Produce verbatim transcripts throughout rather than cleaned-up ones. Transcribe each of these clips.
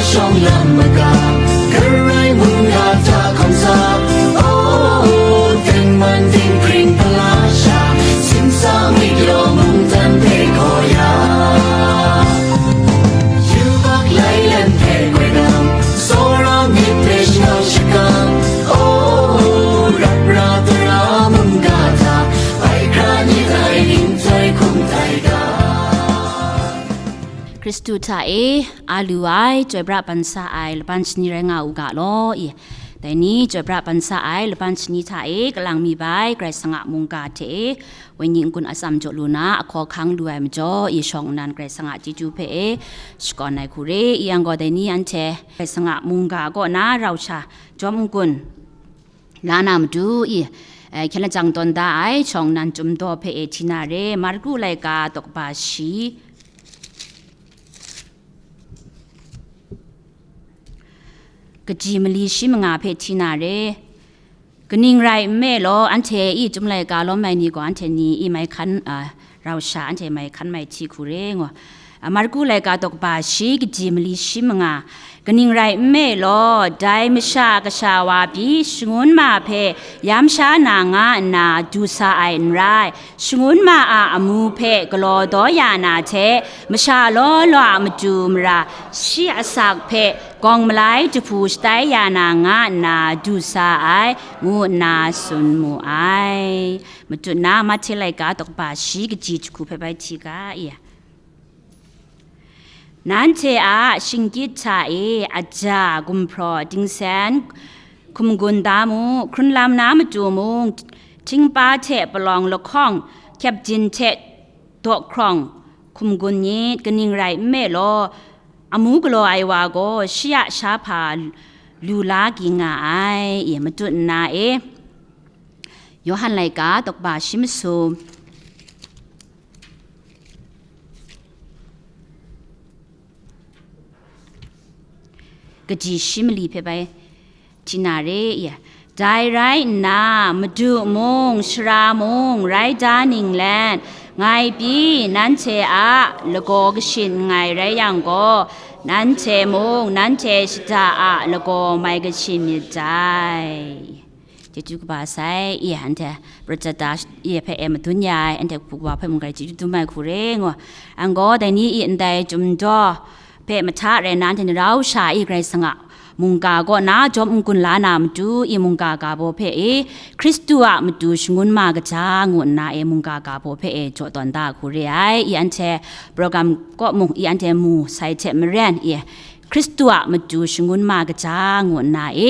Shawng lam maga, Karai mungga hta hkawm sa, oh, tengman dinghpring pala sha, simsa myit law mungdan hpe gaw ya. Yubak lai lam hpe goi nang, tsawra myit hpe shangau shakam, oh, rap ra tara mungga hta, bai hkra ni tai, ning tai hkum tai ga. Hkristu hta e a lu ai, chyoi pra ban sa ai laban shani rai nga u ga law i. Dai ni chyoi pra ban sa ai laban shani hta e kalang mi bai Karai Kasang a mungga hte e, wenyi n-gun atsam jaw lu na ahkaw ahkang lu ai majaw, i shawng nnan Karai Kasang a chyeju hpe e shakawn ai hku re i yang gaw, dai ni anhte Karai Kasang a mungga kaw na rau sha jawm n-gun la na matu i, eh, hkyen lajang tawn da ai shawng nnan Chyum Daw hpe e hti na re, Marku laika daw kaba shi, kaji mali shi manga hpe hti na re. Kaning rai nme law, anhte i Chyum laika lawm ai ni gaw, anhte ni i mai hkan, a, rau sha, anhte mai hkan mai hti hku re, ngu. A, Marku laika daw kaba shi, kaji mali shi manga. Kaning rai nme law, dai Masha Kasha wa pyi shangun ma hpe yam sha na nga nna du sa ai n rai, shangun ma a amu hpe galaw daw ya na hte, masha law law a matu mara shi asak hpe gawng malai jahpu shatai ya na nga nna du sa ai, ngu nna tsun mu ai. Matut na Mahte laika daw kaba shi, kaji jahku hpe bai hti ga i. Nanhte a shinggyit hta e aja, gumhpraw, dingsen, hkum gun da mu, hkrun lam na matu mung, htingpa hte palawng lahkawng, hkyep jin hte daw hkrawng hkum gun myit, kaning rai nme law, amu galaw ai wa gaw shi a sha hpa lu la ging nga ai, i matut nna e. Yawhan laika daw kaba shi masum, kaji shi mali hpe bai hti na re i. Dai rai nna, madu mung, sara mung, rai da ninglen, ngai pyi nanhte a lagaw kashin nngai rai yang gaw, nanhte mung, nanhte shada a lagaw mai kashin myit dai. Chyeju kaba sai i, anhte prachata i hpe e madun ya ai, anhte hpu wa hpe mung grai chyeju dum ai hku re ngu. Ang gaw dai ni i ndai Chyum Daw hpe mahta rai nna, anhte ni rau sha i Karai Kasang a mungga kaw na jawm n-gun la na matu i, mungga ga baw hpe e, Hkristu a matu shangun ma kaja ngu nna e, mungga ga baw hpe e jaw tawn da hku re ai. I anhte program kaw mung i anhte mu sai hte maren i, Hkristu a matu shangun ma kaja ngu nna e,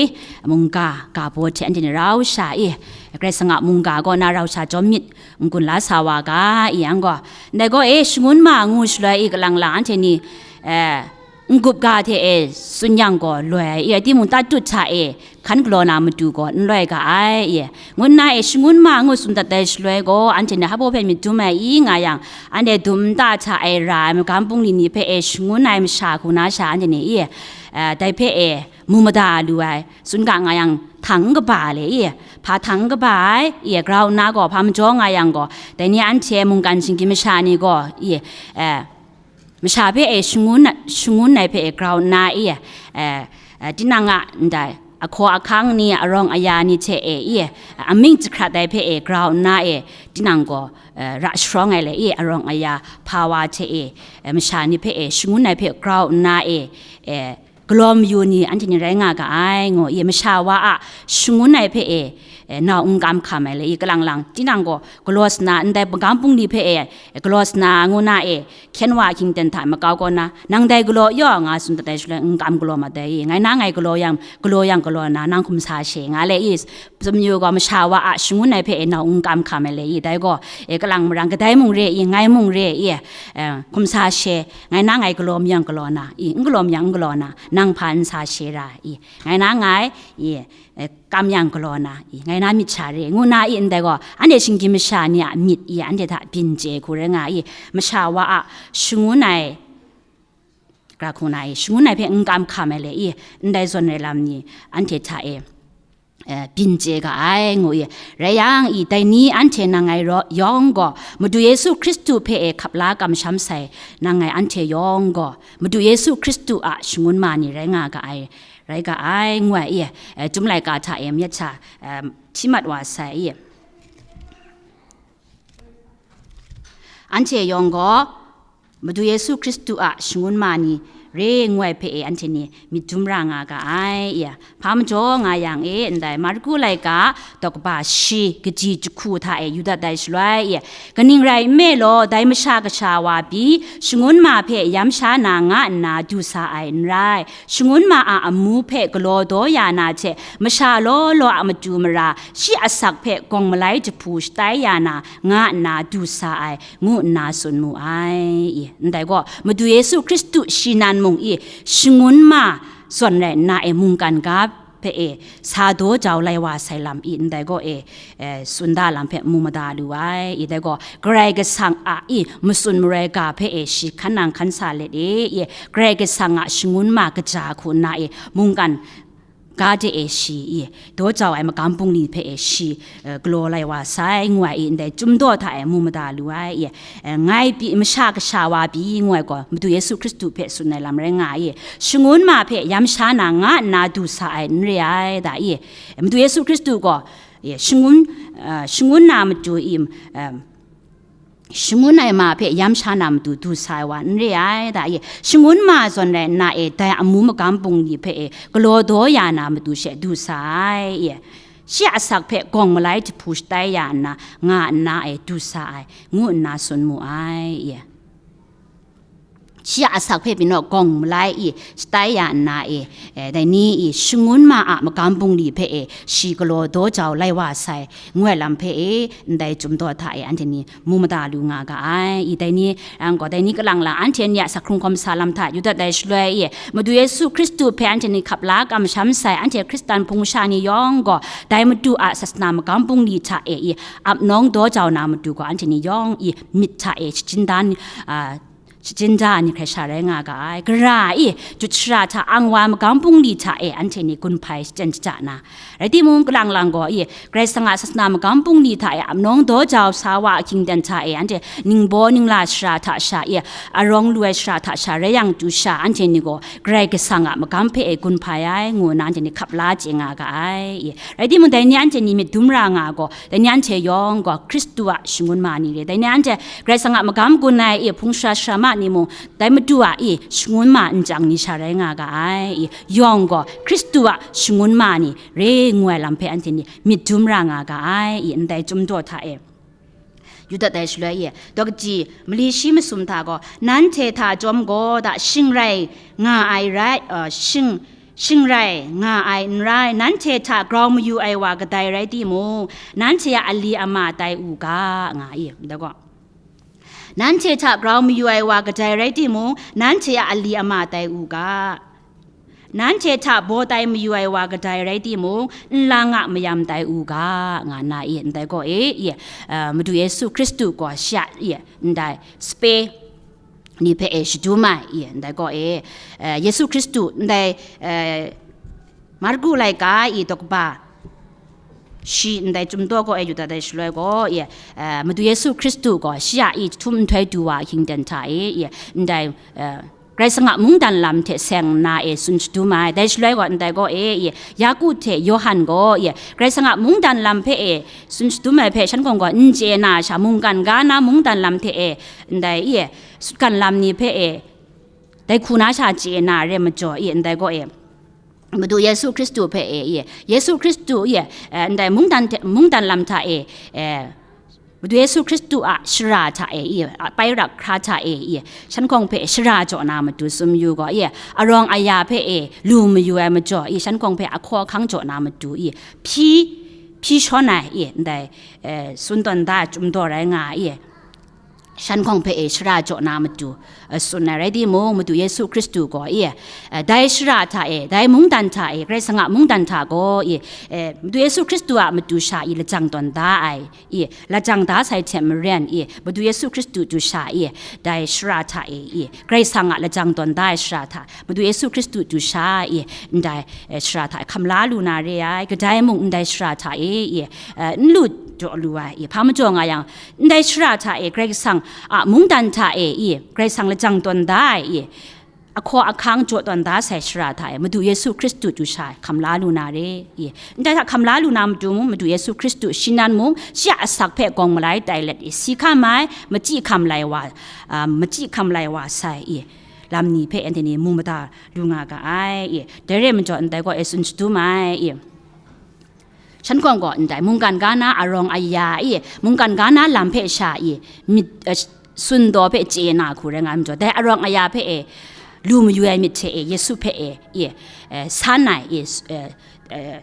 mungga ga baw hte anhte ni rau sha i, Karai Kasang a mungga kaw na rau sha jawm myit n-gun la sa wa ga i yang gaw, ndai gaw e shangun ma ngu shaloi i kalang lang anhte ni, eh, n-gup ga hte e tsun yang gaw loi ai, i rai timung, tatut hta e hkan galaw na matu gaw n loi ga ai, i ngu nna e shangun ma ngu tsun dat ai shaloi gaw, anhte ni hpa baw hpe myit dum ai i nga yang, anhte dum nta hta e ra ai magam bungli ni hpe e shangun ai masha hku na sha anhte ni i, eh, dai hpe e mu mada lu ai, tsun ga nga yang, htang n kaba le i, hpa htang n kaba ai, i grau nna gaw hpa majaw nga yang gaw, dai ni anhte mungkan shinggyim masha ni gaw i, eh, masha hpe e shangun, shangun ai hpe e grau nna i, eh, eh, tinang a ndai ahkaw ahkang ni, arawng aya ni hte e i, amying jahkrat ai hpe e grau nna e, tinang gaw, eh, ra sharawng ai le i, arawng aya hpa wa hte e, eh, masha ni hpe e shangun ai hpe grau nna e, eh, galaw mayu ni anhte ni rai nga ga ai, ngu i, masha wa a shangun ai hpe e, eh, nau n kam hkam ai le i, kalang lang tinang gaw galaw sana, ndai magam bungli hpe e, eh, galaw sana ngu na e, hkyen wa hkying ten hta makau kaw na, nang dai galaw yaw nga tsun dat ai shaloi, n kam galaw mat ai i, ngai na ngai galaw yang, galaw yang galaw na, nang hkum sa she nga le i, tsun yu gaw, masha wa a shangun ai hpe e nau n kam hkam ai le i, dai gaw, e, kalang marang kadai mung re i, ngai mung re i, eh, hkum sa she, ngai na ngai galaw mayang galaw na i, n galaw mayang n galaw na, nang hpa n sa she ra i, ngai na ngai i, eh, kam yang galaw na i, ngai na myit sha re, ngu na i, ndai gaw, anhte shinggyim masha ni a myit i, anhte hta byin chye hku rai nga i, masha wa a shangun ai, gra hku na i, shangun ai hpe n kam hkam ai le i, ndai zawn ai lam ni anhte hta e eh, byin chye ga ai, ngu i. Rai yang i, dai ni anhte nang ngai ro-, yawng gaw, Madu Yesu Hkristu hpe e hkap la kamsham sai, nang ngai anhte yawng gaw, Madu Yesu Hkristu a shangun ma ni rai nga ga ai, rai ga ai, ngu ai i, eh, Chyum laika hta e myit sha, eh, hti mat wa sai i. Anhte yawng gaw, Madu Yesu Hkristu a shangun ma ni re ngu ai hpe e anhte ni myit dum ra nga ga ai, ya. Hpa majaw nga yang e, ndai Marku laika, daw kaba shi, kaji jahku hta e yu dat ai shaloi, ya. Kaning rai nme law, dai Masha Kasha wa pyi, shangun ma hpe yam sha na nga nna du sa ai n rai, shangun ma a amu hpe galaw daw ya na hte, masha law law a matu mara, shi asak hpe gawng malai jahpu shatai ya na, nga nna du sa ai, ngu nna tsun mu ai. I, ndai gaw, Madu Yesu Hkristu shi nan mung i, shangun ma zawn rai nna e mungkan ga hpe e, sa daw jau lai wa sai lam i, ndai gaw e, eh, tsun da lam hpe mu mada lu ai. I, dai gaw, Karai Kasang a i, matsun marai ga hpe e, shi hkan nang hkan sa let e, i, Karai Kasang a shangun ma kaja hku nna e, mungkan ga de e shi i, daw jau ai magam bungli hpe e shi, eh, galaw lai wa sai, ngu ai i, ndai Chyum daw hta e mu mada lu ai i, eh, ngai pyi, Masha Kasha wa pyi, ngu ai gaw, Madu Yesu Hkristu hpe tsun ai lam rai nga ai i, shangun ma hpe yam sha na nga nna du sa ai n re ai da i, Madu Yesu Hkristu gaw, i, shangun, eh, shangun na matu i, eh, shangun ai ma hpe yam sha na matu du sa ai wa n re ai da i, shangun ma zawn rai nna e, dai amu magam bungli hpe e, galaw daw ya na matu she du sa ai, i, shi a asak hpe gawng malai jahpu shatai ya nna, nga nna e du sa ai, ngu nna tsun mu ai, i. Shi a asak hpe pyi naw gawng malai i, shatai ya nna e, eh, dai ni i, shangun ma a magam bungli hpe e, shi galaw daw jau lai wa sai, ngu ai lam hpe e, ndai Chyum daw hta e, anhte ni mu mada lu nga ga ai. I, dai ni, ang gaw, dai ni kalang lang, anhte ni a sak hkrung hkawm sa lam hta yu dat ai shaloi i, Madu Yesu Hkristu hpe anhte ni hkap la kamsham sai, anhte Hkristan hpung sha ni yawng gaw, dai Madu a sasana magam bungli hta e i, ap nawng daw jau na matu gaw, anhte ni yawng i, myit hta e shachyun da ni, a, shachyun da ni hkrai sha rai nga ga ai. Gara i, jut shara hta ang wa magam bungli hta e, anhte ni gun hpai shachyen shaja na, rai timung, kalang lang gaw i, Karai Kasang a sasana magam bungli hta e, ap nawng daw jau sa wa a hkying ten hta e, anhte ningbaw ningla shara hta sha i, arawng lu ai shara hta sha rai yang chyu sha, anhte ni gaw Karai Kasang a magam hpe e gun hpai ai, ngu nna anhte ni hkap la chye nga ga ai. I, rai timung, dai ni anhte ni myit dum ra nga gaw, dai ni anhte yawng gaw Hkristu a shangun ma ni re, dai ni anhte Karai Kasang a magam gun ai i, hpung sara sara ma ni mung, dai Madu a i, shangun ma nchyang ni sha rai nga ga ai. I, yawng gaw Hkristu a shangun ma ni re ngu ai lam hpe anhte ni myit dum ra nga ga ai. I, ndai Chyum daw hta e yu dat ai shaloi i, daw kaji, mali shi masum hta gaw, nanhte hta chyawm gaw da, shing rai nga ai rai, uh, shing, shing rai nga ai n rai, nanhte hta grau mayu ai wa kadai rai timung, nanhte a ali ama tai u ga, nga i, da gaw. Nanhte hta grau mayu ai wa kadai rai timung, nanhte a ali ama tai u ga. Nanhte hta baw tai mayu ai wa kadai rai timung, nlang a mayam tai u ga, nga nna i, ndai gaw e, i, eh, Madu Yesu Hkristu gaw shi a i, ndai sape ni hpe e shadum ai i, ndai gaw e, eh, Yesu Hkristu ndai, eh, Marku laika i, daw kaba shi, ndai Chyum daw gaw e yu dat ai shaloi gaw i, eh, Madu Yesu Hkristu gaw shi a i, jahtum nhtoi du wa a hkying ten hta e i, ndai, eh, Karai Kasang a mungdan lam hte seng nna e tsun shadum ai. Dai shaloi gaw, ndai gaw e i, Yaku hte Yawhan gaw i, Karai Kasang a mungdan lam hpe e tsun shadum ai hpe shan hkawng gaw n chye na sha, mungkan ga na mungdan lam hte e, ndai i, sutgan lam ni hpe e, dai hku na sha chye na re majaw i, ndai gaw e, Madu Yesu Hkristu hpe e i, Yesu Hkristu i, eh, ndai mungdan hte, mungdan lam hta e, eh, Madu Yesu Hkristu a shara hta e i, a pai rak hkra hta e i, shan hkawng hpe shara jaw na matu tsun yu gaw i, arawng aya hpe e lu mayu ai majaw i, shan hkawng hpe ahkaw ahkang jaw na matu i, hpyi, hpyi shawn ai i, ndai, eh, tsun tawn da ai Chyum daw rai nga ai i, shan hkawng hpe e shara jaw na matu, eh, tsun ai rai timung, Madu Yesu Hkristu gaw, i, eh, dai shara hta e, dai mungdan hta e, Karai Kasang a mungdan hta gaw, i, eh, Madu Yesu Hkristu a matu sha i lajang tawn da ai, i, lajang da sai hte maren, i, Madu Yesu Hkristu du sha i, dai shara hta e, i, Karai Kasang a lajang tawn da ai shara hta, Madu Yesu Hkristu du sha i, ndai, eh, shara hta e hkam la lu na re ai, kadai mung ndai shara hta e, i, eh, n lu jaw lu ai, i, hpa majaw nga yang, ndai shara hta e Karai Kasang a mungdan hta e, i, Karai Kasang lajang tawn da ai, i, ahkaw ahkang jaw tawn da sai shara hta e, Madu Yesu Hkristu du sha hkam la lu na re, i, ndai hta hkam la lu na matu mung, Madu Yesu Hkristu shi nan mung, shi a asak hpe gawng malai tai let, i, si hkam ai, machyi hkam lai wa, a, machyi hkam lai wa sai, i, lam ni hpe anhte ni mu mada lu nga ga ai, i, dai re ai majaw ndai gaw e tsun shadum ai, i. Shan hkawng gaw ndai mungkan ga na arawng aya i, mungkan ga na lam hpe sha i, myit, eh, sundaw hpe chye na hku rai nga ai majaw, dai arawng aya hpe e, lu mayu ai myit hte e, Yesu hpe e, i, eh, san ai, i, eh, eh,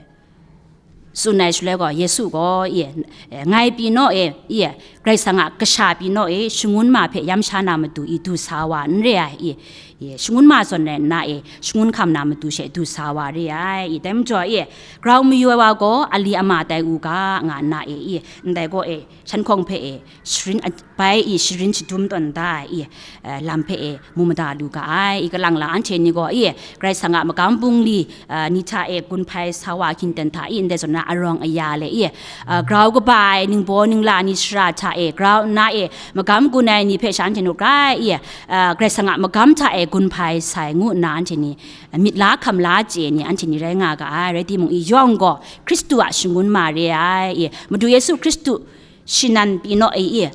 tsun ai shaloi gaw, Yesu gaw, i, eh, ngai pyi naw e, i, Karai Kasang a kasha pyi naw e, shangun ma hpe yam sha na matu i du sa wa n re ai, i, i, shangun ma zawn rai nna e, shangun hkam na matu she du sa wa re ai, i, dai majaw, i, grau mayu ai wa gaw ali ama tai u ga, nga nna e, i, ndai gaw e, shan hkawng hpe e, sharin a-, bai i sharin shadum tawn da ai, i, eh, lam hpe e, mu mada lu ga ai, i, kalang la anhte ni gaw, i, Karai Kasang a magam bungli, eh, ni hta e gun hpai sa wa hkinten hta i, ndai zawn na arawng aya le, i, eh, grau kaba ai ningbaw ningla ni shara hta e, grau nna e, magam gun ai ni hpe sha anhte nu grai, i, eh, Karai Kasang a magam hta e gun hpai sai ngu nna anhte ni, eh, myit la hkam la chye ni anhte ni rai nga ga ai, rai timung i yawng gaw, Hkristu a shangun ma re ai, i, Madu Yesu Hkristu shi nan pyi naw e, i,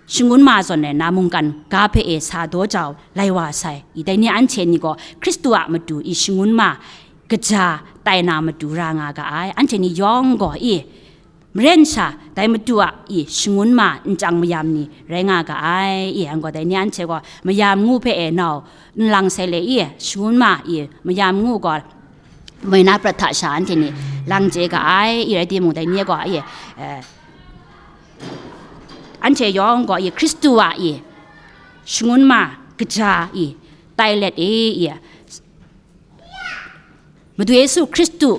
shangun ma zawn rai nna mungkan ga hpe e sa daw jau lai wa sai, i, dai ni anhte ni gaw Hkristu a matu i shangun ma kaja tai na matu ra nga ga ai, anhte ni yawng gaw, i, maren sha dai matu a, i, shangun ma nchyang mayam ni rai nga ga ai, i, ang gaw dai ni anhte gaw mayam ngu hpe e nau n lang sai le, i, shangun ma, i, mayam ngu gaw moi na prat hta sha anhte ni lang chye ga ai, i, rai timung dai ni gaw, i, eh, anhte yawng gaw, i, Hkristu a, i, shangun ma kaja, i, tai let e, i, Madu Yesu Hkristu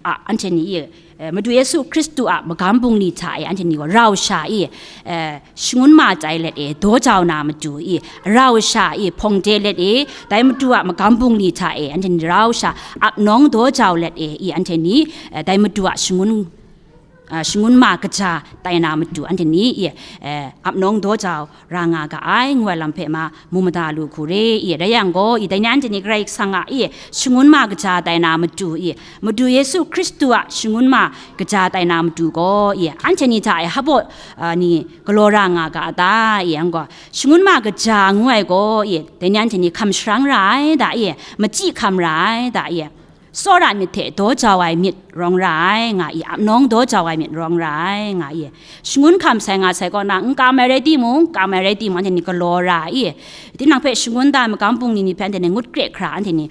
a anhte ni, i, eh, Madu Yesu Hkristu a magam bungli hta e anhte ni gaw rau sha i, eh, shangun ma tai let e daw jau na matu i, rau sha i hpawng de let e, dai matu a magam bungli hta e anhte ni rau sha ap nawng daw jau let e i, anhte ni, eh, dai matu a shangun, ah, shangun ma kaja tai na matu anhte ni i, eh, ap nawng daw jau ra nga ga ai, ngu ai lam hpe ma mu mada lu hku re i, rai yang gaw, i, dai ni anhte ni Karai Kasang a, i, shangun ma kaja tai na matu i, Madu Yesu Hkristu a shangun ma kaja tai na matu gaw, i, anhte ni hta e hpa baw, a, ni galaw ra nga ga a ta, i, yang gaw, shangun ma kaja ngu ai gaw, i, dai ni anhte ni hkam sharang ra ai da, i, machyi hkam ra ai da, i, tsawra myit hte daw jau ai myit rawng ra ai, nga i, ap nawng daw jau ai myit rawng ra ai, nga i, shangun hkam sai nga sai kaw na, n kam ai rai timung, kam ai rai timung, anhte ni galaw ra ai, i, tinang hpe shangun da ai magam bungli ni hpe anhte ni ngut kre hkra, anhte ni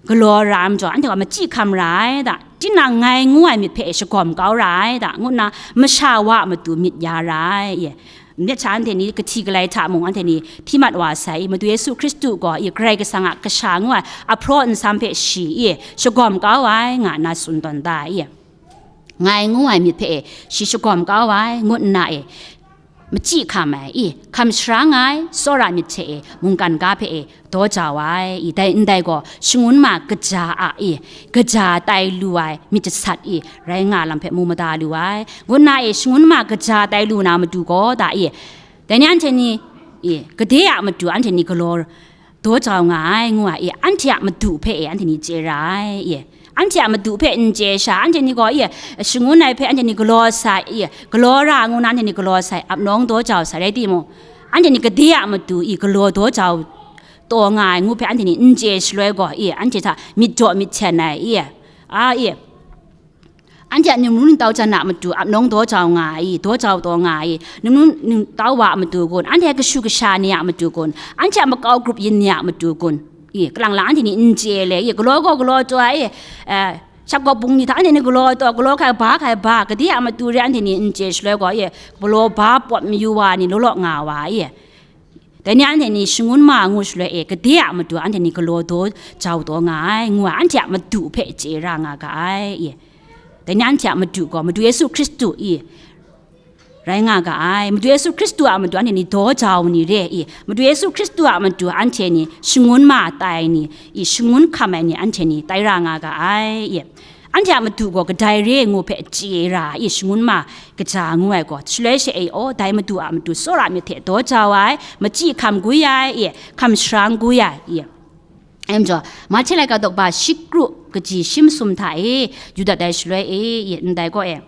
galaw ra ai majaw, anhte gaw machyi hkam ra ai da, tinang ngai ngu ai myit hpe shagawm kau ra ai da, ngu nna masha wa a matu myit ya ra ai, i, myit sha anhte ni kahti kalai hta mung anhte ni hpyi mat wa sai, i, Madu Yesu Hkristu gaw, i, Karai Kasang a Kasha ngu ai ahpraw nsam hpe shi, i, shagawm kau ai, nga nna tsun tawn da ai, i, ngai ngu ai myit hpe e shi shagawm kau ai, ngut nna e, machyi hkam ai, i, hkam sharang ai, tsawra myit hte e, mungkan ga hpe e, daw jau ai, i, dai ndai gaw, shangun ma kaja a, i, kaja tai lu ai myit jasat, i, rai nga lam hpe mu mada lu ai, ngut nna e, shangun ma kaja tai lu na matu gaw, da, i, dai ni anhte ni, i, gade a matu anhte ni galaw daw jau nga ai, ngu ai, i, anhte a madu hpe e, anhte ni chye ra ai, i, anhte a madu hpe n chye sha, anhte ni gaw, i, shangun ai hpe anhte ni galaw sai, i, galaw ra ngu na anhte ni galaw sai, ap nawng daw jau sai rai timung, anhte ni gade a matu, i, galaw daw jau taw nga ai ngu hpe anhte ni n chye shaloi gaw, i, anhte hta myit jaw myit hten ai, i, a, i, anhte a ningnu ningtau jan a matu ap nawng daw jau nga ai, daw jau taw nga ai, ningnu ningtau wa a matu kun, anhte kashu kasha ni a matu kun, anhte a makau grup yin ni a matu kun, i, kalang lang anhte ni n chye le, i, galaw gaw galaw taw ai, i, eh, shap gaw bung ni hta anhte ni galaw taw, galaw hkai ba hkai ba, gade a matu re anhte ni n chye shaloi gaw, i, galaw ba pawt mayu wa ni law law nga wa ai, i, Dai ni anhte ni shangun ma ngu shaloi e, gade a matu anhte ni galaw daw jau taw nga ai, ngu ai, anhte a madu hpe chye ra nga ga ai, e. Dai ni anhte a madu gaw, Madu Yesu Hkristu i, rai nga ga ai. Madu Yesu Hkristu a matu anhte ni daw jau ni re i, Madu Yesu Hkristu a matu anhte ni shangun ma tai ni i, shangun hkam ai ni anhte ni tai ra nga ga ai, e. Anhte a madu gaw kadai re ngu hpe chye ra i, shangun ma kaja ngu ai gaw, shaloi she e, aw, dai madu a matu tsawra myit hte daw jau ai, machyi hkam gwi ai, e, hkam sharang gwi ai, e. Em jaw, Mahte laika daw ba shi kru kaji shi masum hta e, yu dat ai shaloi e, e, ndai gaw e.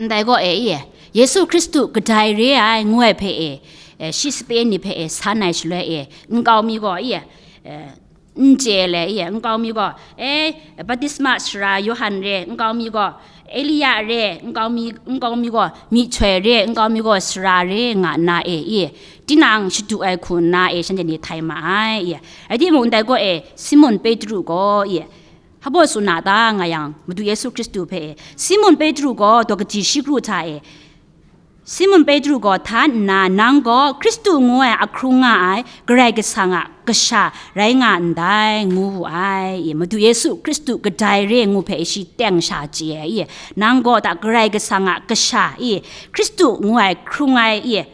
Ndai gaw e, i e, Yesu Hkristu kadai re ai, ngu ai hpe e, e, shi sape ni hpe e, san ai shaloi e, nkau mi gaw, i e, e, n chye le, i e, nkau mi gaw, e, baptisma sara Yawhan re, nkau mi gaw, Elia re, nkau mi, nkau mi gaw, myihtoi re, nkau mi gaw, sara re, nga nna e, i e, tinang shadu ai hku nna e, shanhte ni htai ma ai, i e. Rai timung, ndai gaw e, Simun Petru gaw, i e, hpa baw tsun na ta nga yang, Madu Yesu Hkristu hpe e, Simun Petru gaw daw kaji shi kru hta e, Simun Petru gaw htan nna, "Nang gaw Hkristu ngu ai ahkrung nga ai Karai Kasang a Kasha rai nga ndai," ngu wu ai, i, Madu Yesu Hkristu kadai re ngu hpe shi teng sha chye ai, i, "Nang gaw ta Karai Kasang a Kasha, i, Hkristu ngu ai hkrung ai, i,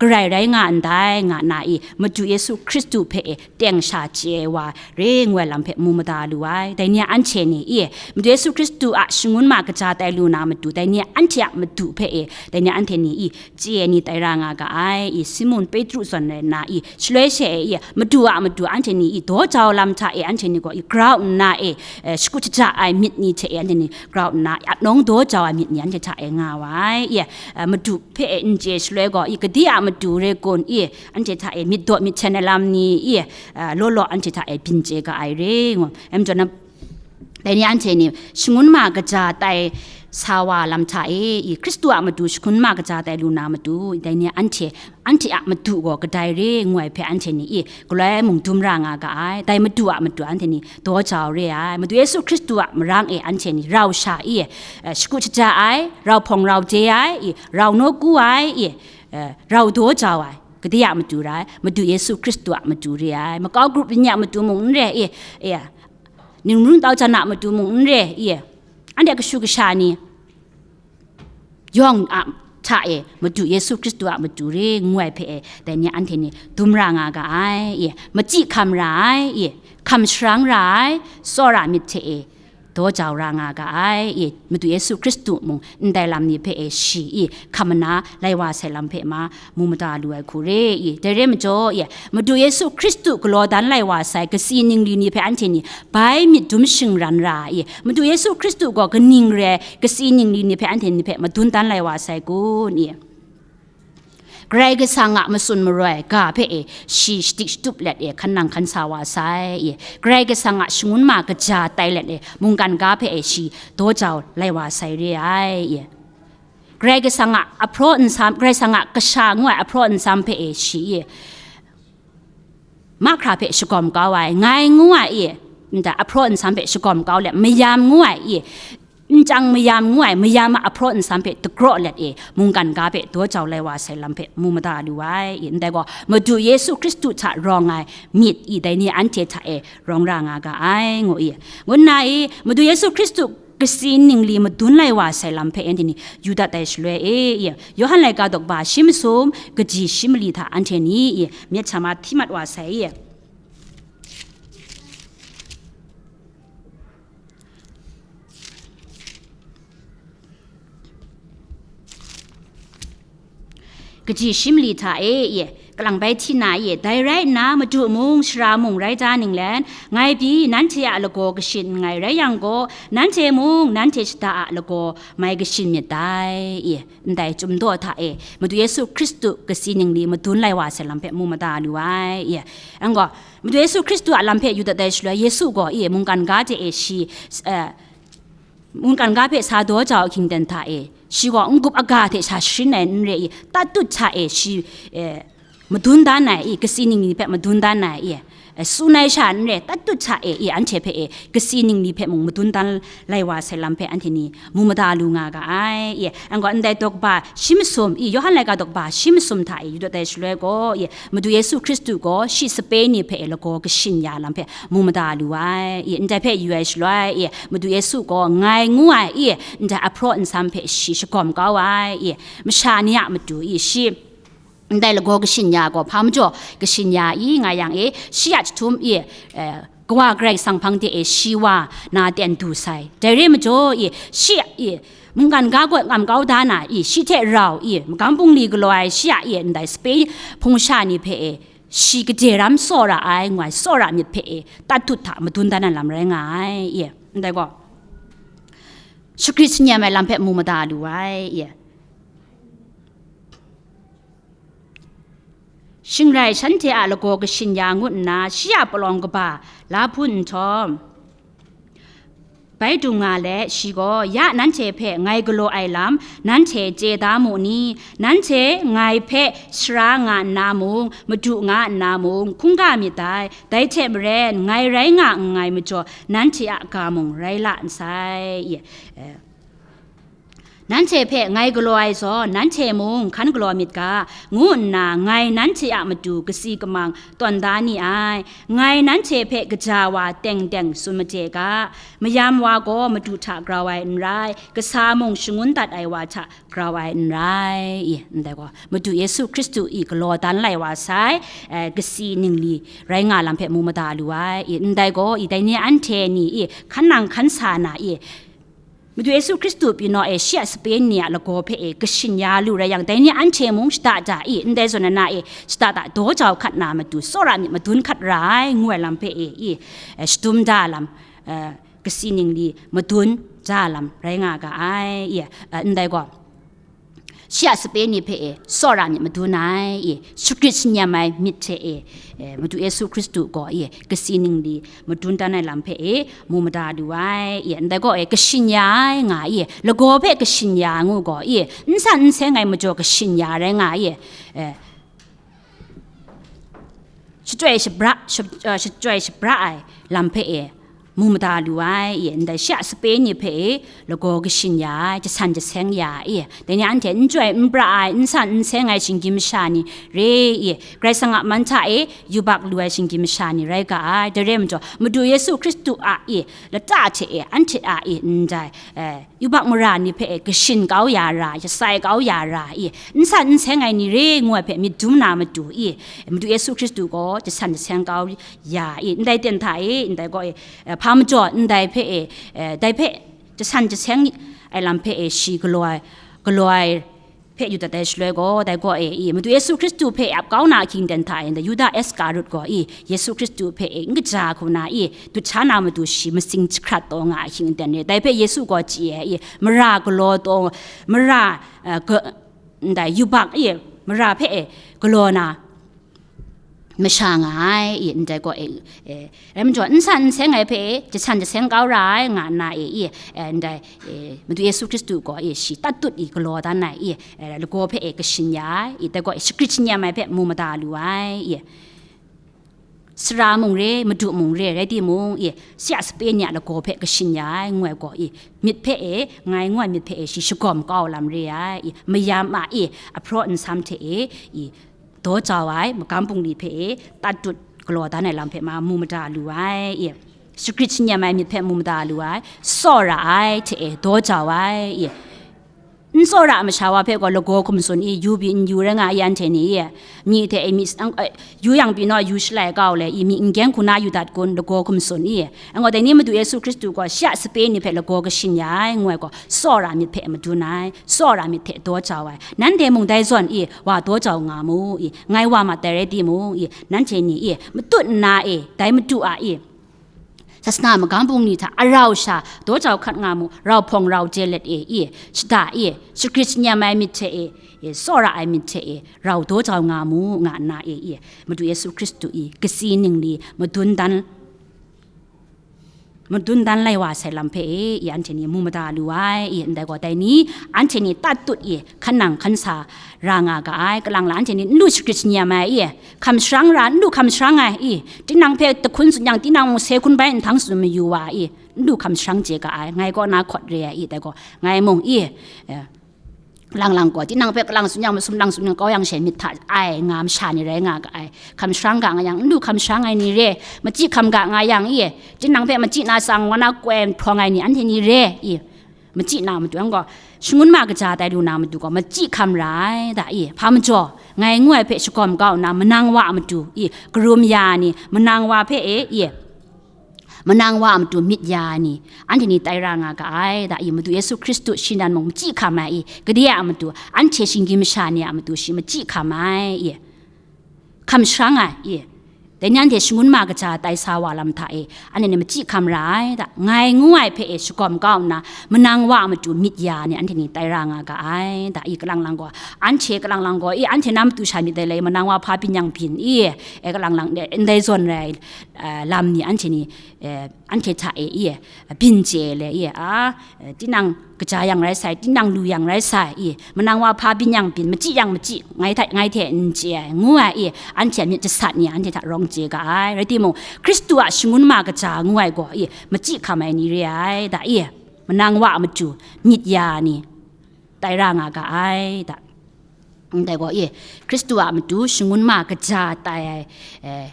Karai rai nga ndai," nga nna, i, Madu Yesu Hkristu hpe e teng sha chye ai wa re ngu ai lam hpe mu mada lu ai. Dai ni a anhte ni, i, Madu Yesu Hkristu a shangun ma kaja tai lu na matu, dai ni a anhte a madu hpe e, dai ni a anhte ni, i, chye ai ni tai ra nga ga ai, i, Simun Petru zawn rai nna, i, shaloi she e, i, madu a matu anhte ni, i, daw jau lam hta e, anhte ni gaw, i, grau nna e, e, shakut shaja ai myit ni hte e, anhte ni grau nna, apnawng daw jau ai myit ni anhte hta e nga wa ai, i, e, madu hpe e n chye shaloi gaw, i, kade a matu re kun, i, anhte hta e myit daw myit hten ai lam ni, i, a, law law anhte hta e byin chye ga ai re ngu. Em jaw na, dai ni anhte ni shangun ma kaja tai sa wa lam hta e, i, Hkristu a matu shangun ma kaja tai lu na matu, dai ni anhte, anhte a matu gaw kadai re ngu ai hpe anhte ni, i, galoi mung dum ra nga ga ai. Dai matu a matu anhte ni daw jau re ai. Madu Yesu Hkristu a marang e anhte ni rau sha, i, e, shakut shaja ai, rau hpawng rau de ai, i, rau nawku ai, i, e, rau daw jau ai, kade a matu rai, Madu Yesu Hkristu a matu re ai, makau grup ni a matu mung n re, e, e, ningru ntau jan a matu mung n re, e, anhte kashu kasha ni yawng a hta e, Madu Yesu Hkristu a matu re ngu ai hpe e, dai ni anhte ni dum ra nga ga ai, e, machyi hkam ra ai, e, hkam sharang ra ai, tsawra myit hte e, daw jau ra nga ga ai, i, Madu Yesu Hkristu mung ndai lam ni hpe e shi, i, hkam mana lai wa sai lam hpe ma mu mada lu ai hku re, i, dai re majaw, i, Madu Yesu Hkristu galaw dan lai wa sai kasi ningli ni hpe anhte ni bai myit dum shingran ra, i, Madu Yesu Hkristu gaw kaning re kasi ningli ni hpe anhte ni hpe madun dan lai wa sai kun, i. Karai Kasang a matsun maroi ga hpe e shi shadik shatup let e hkan nang hkan sa wa sai, e, Karai Kasang a shangun ma kaja tai let e mungkan ga hpe e shi daw jau lai wa sai re ai, e, Karai Kasang a ahpraw nsam, Karai Kasang a kasha ngu ai ahpraw nsam hpe e shi, e, mahkra hpe shagawm kau ai, ngai ngu ai, e, nta ahpraw nsam hpe shagawm kau let, mayam ngu ai, e, nchyang mayam ngu ai, mayam a ahpraw nsam hpe dagraw let e, mungkan ga hpe daw jau lai wa sai lam hpe mu mada lu ai, i, ndai gaw, Madu Yesu Hkristu hta rawng ai myit, i, dai ni anhte hta e rawng ra nga ga ai, ngu, i, ngu nna, i, Madu Yesu Hkristu kasi ningli madun lai wa sai lam hpe anhte ni yu dat ai shaloi e, i, Yawhan laika daw ba shi masum kaji shi mali hta anhte ni, i, myit hta ma hti mat wa sai, i. Kaji shi mali hta e, i, kalang bai hti na, i, dai rai nna, Madu mung, Sara mung rai da ninglen, ngai pyi nanhte a lagaw kashin nngai rai yang gaw, nanhte mung, nanhte shada a lagaw mai kashin myit dai, i, ndai chyum daw hta e, Madu Yesu Hkristu kasi ningli madun lai wa sai lam hpe mu mada lu ai, i. Ang gaw, Madu Yesu Hkristu a lam hpe yu dat ai shaloi, Yesu gaw, i, mungkan ga hte e shi, eh, mungkan ga hpe sa daw jau ahkying ten hta e, shi gaw n-gup aga hte sha sharin ai n re i, tat tut hta e shi, eh, madun dan ai i, kasi ningli hpe madun dan ai i, e, tsun ai sha n re, tatut hta e i, anhte hpe e, kasi ningli hpe mung madun dan lai wa sai lam hpe anhte ni mu mada lu nga ga ai i. Anhte gaw ndai daw kaba shi masum i, Yawhan laika daw kaba shi masum hta e yu dat ai shaloi gaw i, Madu Yesu Hkristu gaw shi sape ni hpe e lagaw kashin ya lam hpe mu mada lu ai i. Ndai hpe yu ai shaloi i, Madu Yesu gaw ngai ngu ai i, ndai ahpraw nsam hpe shi shagawm kau ai i. Masha ni a matu i, shi ndai lagaw kashin ya gaw hpa majaw kashin ya i nga yang e, shi a jahtum i, eh, Kawa Karai Kasang hpang de e shi wa na ten du sai. Dai re majaw i, shi i, mungkan ga gaw ngam kau da na i, shi hte rau i, magam bungli galaw ai shi a i, ndai sape hpung sha ni hpe e, shi gade ram tsawra ai, ngu ai tsawra myit hpe e, tatut hta madun dan ai lam rai nga ai i. Ndai gaw, shagrit shanyem ai lam hpe mu mada lu ai i. Shingrai shanhte a lagaw kashin ya ngut nna, shi a palawng kaba la hpun nhtawm, bai dung nga let, shi gaw, "Ya nanhte hpe ngai galaw ai lam, nanhte chye da mu ni? Nanhte ngai hpe sara nga nna mung, madu nga nna mung, hkungga myit dai. Dai hte maren, ngai rai nga nngai majaw, nanhte a ga mung rai la nsai." Eh, "Nanhte hpe ngai galaw ai zawn, nanhte mung hkan galaw myit ga, ngu nna ngai nanhte a matu kasi kamang tawn da ni ai. Ngai nanhte hpe kaja wa teng teng tsun made ga, mayam wa gaw madu hta grau ai n rai, kasa mung shangun dat ai wa hta grau ai n rai," i. Ndai gaw, Madu Yesu Hkristu i galaw dan lai wa sai, eh, kasi ningli rai nga lam hpe mu mada lu ai i. Ndai gaw i, dai ni anhte ni i, hkan nang hkan sa na i, Madu Yesu Hkristu pyi naw e, shi a sape ni a lagaw hpe e kashin ya lu rai yang, dai ni anhte mung shada da i, ndai zawn na e, shada da daw jau hkat na matu, tsawra myit madun hkat ra ai, ngu ai lam hpe e i, eh, shadum da lam, eh, kasi ningli madun da lam rai nga ga ai i, eh, ndai gaw, shi a sape ni hpe e tsawra myit madun ai i, shagrit shanyem ai myit hte e, eh, Madu Yesu Hkristu gaw i, kasi ningli madun dan ai lam hpe e mu mada lu ai i. Ndai gaw e kashin ya ai nga i, lagaw hpe kashin ya ngu gaw i, n san n seng ai majaw kashin ya rai nga i, eh, shachyoi shabra, shab-, eh, shachyoi shabra ai lam hpe e mu mada lu ai i. Ndai shi a sape ni hpe e lagaw kashin ya ai, jasan jaseng ya ai i. Dai ni anhte n chyoi n pra ai, n san n seng ai shinggyim masha ni re i, Karai Kasang a man hta e yubak lu ai shinggyim masha ni rai ga ai. Dai re majaw, Madu Yesu Hkristu a i lata hte e anhte a i ndai, eh, yubak mara ni hpe e kashin kau ya ra, jasai kau ya ra i, n san n seng ai ni re ngu ai hpe myit dum na matu i, Madu Yesu Hkristu gaw jasan jaseng kau ya i, ndai ten hta e, ndai gaw e, eh, hpa majaw ndai hpe e, eh, dai hpe jasan jaseng ai lam hpe e shi galaw ai, galaw ai hpe yu dat ai shaloi gaw, dai gaw e i, Madu Yesu Hkristu hpe ap kau na ahkying ten hta e, ndai Yuda Iskarut gaw i, Yesu Hkristu hpe e n kaja hku na i, dut sha na matu shi matsing jahkrat taw nga ahkying ten re, dai hpe Yesu gaw chye ai i, mara galaw taw, mara, eh, ga-, ndai yubak i, mara hpe e galaw na masha nga ai i, ndai gaw e, e, rai majaw, n san n seng ai hpe e jasan jaseng kau ra ai nga nna e i, e, ndai, e, Madu Yesu Hkristu gaw e shi tatut i galaw dan ai i, e, lagaw hpe e kashin ya ai i, dai gaw e shagrit shanyem ai hpe mu mada lu ai i. Sara mung re, madu mung re, rai timung i, shi a sape ni a lagaw hpe kashin ya ai, ngu ai gaw i, myit hpe e, ngai ngu ai myit hpe e shi shagawm kau lam re ai i, mayam a i, ahpraw nsam hte e i, daw jau ai, magam bungli hpe e tatut galaw dan ai lam hpe ma mu mada lu ai i, shagrit shanyem ai myit hpe mu mada lu ai, tsawra ai hte e daw jau ai i, n tsawra masha wa hpe gaw lagaw hkum tsun i, yu pyi n yu rai nga i, anhte ni i, myi hte e myi, eh, yu yang pyi naw yu shalai kau le i, myi n gyeng hku na yu dat kun, lagaw hkum tsun i. Angaw dai ni Madu Yesu Hkristu gaw shi a sape ni hpe lagaw kashin ya ai, ngu ai gaw, tsawra myit hpe madun ai, tsawra myit hte daw jau ai. Nanhte mung dai zawn i, wa daw jau nga mu i, ngai wa mat dai rai timung i, nanhte ni i, matut nna e, dai Madu a i, sasana magam bungli hta arau sha daw jau hkat nga mu, rau hpawng rau je let e i, shada i, shagrit shanyem ai myit hte e, e, tsawra ai myit hte e, rau daw jau nga mu, nga nna e i, Madu Yesu Hkristu i kasi ningli madun dan madun dan lai wa sai lam hpe e, i, anhte ni mu mada lu ai, i, ndai gaw dai ni, anhte ni tat tut, i, hkan nang hkan sa ra nga ga ai, kalang la anhte ni n lu shagrit shani ai, i, hkam sharang ra, n lu hkam sharang ai, i, tinang hpe jahkun tsun yang, tinang mung se hkun bai nhtang tsun mayu wa, i, n lu hkam sharang chye ga ai, ngai kaw na hkawt re ai, i, dai gaw, ngai mung, i, eh, lang lang gaw, tinang hpe kalang tsun yang, masum lang tsun yang, kau yang she myit hta ai nga masha ni rai nga ga ai. Hkam sharang ga nga yang, n lu hkam sharang ai ni re, machyi hkam ga nga yang, i, tinang hpe machyi na tsang, wa na koi hprawng ai ni, anhte ni re, i, machyi na matu, yang gaw, shangun ma kaja tai lu na matu gaw, machyi hkam ra ai da, i, hpa majaw, ngai ngu ai hpe shagawm kau nna, manang wa a matu, i, karum ya ni, manang wa hpe e, i, manang wa a matu myit ya ai ni, anhte ni tai ra nga ga ai da, i, Madu Yesu Hkristu shi nan mung machyi hkam ai, i, gade a matu, anhte shinggyim masha ni a matu shi machyi hkam ai, i, hkam sharang ai, i, dai ni anhte shangun ma kaja tai sa wa lam hta e, anhte ni machyi hkam ra ai da, ngai ngu ai hpe e shagawm kau nna, manang wa a matu myit ya ai ni anhte ni tai ra nga ga ai da, i, kalang lang gaw, anhte kalang lang gaw, i, anhte na matu sha myit dai lai, manang wa hpa byin yang byin, i, e, kalang lang de, ndai zawn rai, eh, lam ni anhte ni, eh, anhte hta e, i, byin chye le, i, a, eh, tinang kaja yang rai sai, tinang lu yang rai sai, i, manang wa hpa byin yang byin, machyi yang machyi, ngai hta, ngai hte n chye ai, ngu ai, i, anhte a myit jasat ni anhte hta rawng chye ga ai. Rai timung, Hkristu a shangun ma kaja ngu ai gaw, i, machyi hkam ai ni re ai da, i, manang wa a matu myit ya ai ni tai ra nga ga ai da. Ndai gaw, i, Hkristu a matu shangun ma kaja tai ai, eh,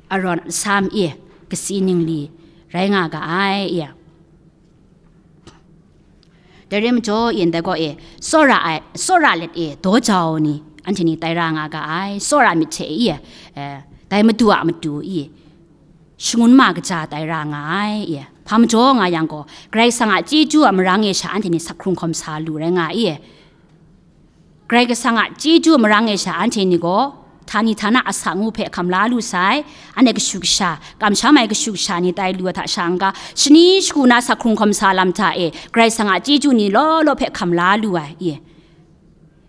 Aron a sam, i, kasi ningli rai nga ga ai, i. Dai re majaw, i, ndai gaw, i, tsawra ai, tsawra let e daw jau ni, anhte ni tai ra nga ga ai, tsawra myit hte, i, eh, dai Madu a matu, i, shangun ma kaja tai ra nga ai, i. Hpa majaw nga yang gaw, Karai Kasang a chyeju a marang e sha anhte ni sak hkrung hkawm sa lu rai nga ai, i. Karai Kasang a chyeju marang e sha anhte ni gaw, htani htana asak ngu hpe hkam la lu sai, anhte kashu kasha, kamsham ai kashu kasha ni tai lu ai hta sha n-ga, shani shagu na sak hkrung hkawm sa lam hta e, Karai Kasang a chyeju ni law law hpe hkam la lu ai, i.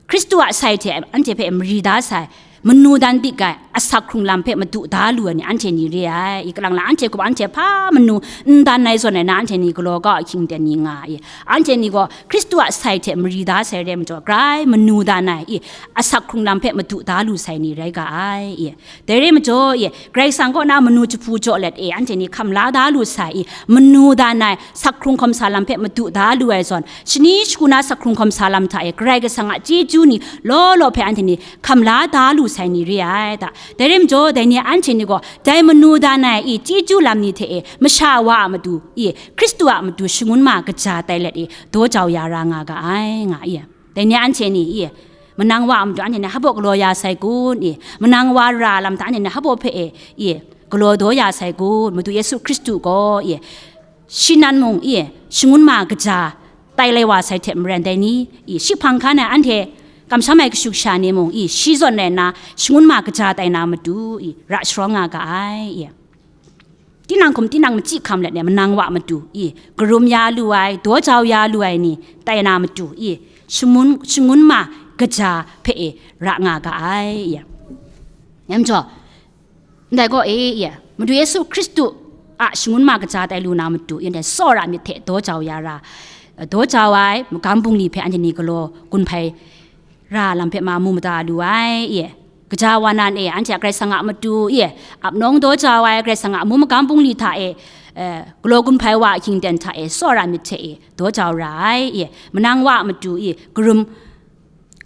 Hkristu a sai hte anhte hpe mari da sai, manu dan dik ai, asak hkrung lam hpe madu da lu ai ni anhte ni re ai, i, kalang lang anhte hkum anhte hpa manu n dan ai zawn ai na anhte ni galaw kau ahkying ten ni nga ai, i. Anhte ni gaw Hkristu a sai hte mari da sai re majaw, grai manu dan ai, i, asak hkrung lam hpe madu da lu sai ni rai ga ai, i. Dai re majaw, i, Karai Kasang kaw na manu jahpu jaw let e, anhte ni hkam la da lu sai, i, manu dan ai, sak hkrung hkawm sa lam hpe madu da lu ai zawn, shani shagu na sak hkrung hkawm sa lam hta e, Karai Kasang a chyeju ni law law hpe anhte ni hkam la da lu sai ni re ai da. Dai re majaw, dai ni anhte ni gaw, dai manu dan ai, i, chyeju lam ni hte e, masha wa a matu, i, Hkristu a matu shangun ma kaja tai let e, daw jau ya ra nga ga ai, nga, i. Dai ni anhte ni, i, manang wa a matu anhte ni hpa baw galaw ya sai kun, i, manang wa ra lam hta anhte ni hpa baw hpe e, i, galaw daw ya sai kun, Madu Yesu Hkristu gaw, i, shi nan mung, i, shangun ma kaja tai lai wa sai hte maren dai ni, i, shi hpang hkan ai anhte kamsham ai kashu kasha ni mung, i, shi zawn rai nna shangun ma kaja tai na matu, i, ra sharawng nga ga ai, i. Tinang hkum tinang machyi hkam let ni manang wa matu, i, karum ya lu ai, daw jau ya lu ai ni tai na matu, i, shangun, shangun ma kaja hpe e ra nga ga ai, i. Yang majaw, ndai gaw e, i, Madu Yesu Hkristu a shangun ma kaja tai lu na matu, i, ndai tsawra myit hte daw jau ya ra, daw jau ai magam bungli hpe anhte ni galaw gun hpai ra lam hpe ma mu mada lu ai, i. Kaja wa nan e, anhte a Karai Kasang a matu, i, ap nawng daw jau ai Karai Kasang a amu magam bungli hta e, eh, galaw gun hpai wa ahkying ten hta e, tsawra myit hte e, daw jau ra ai, i. Manang wa a matu, i, karum,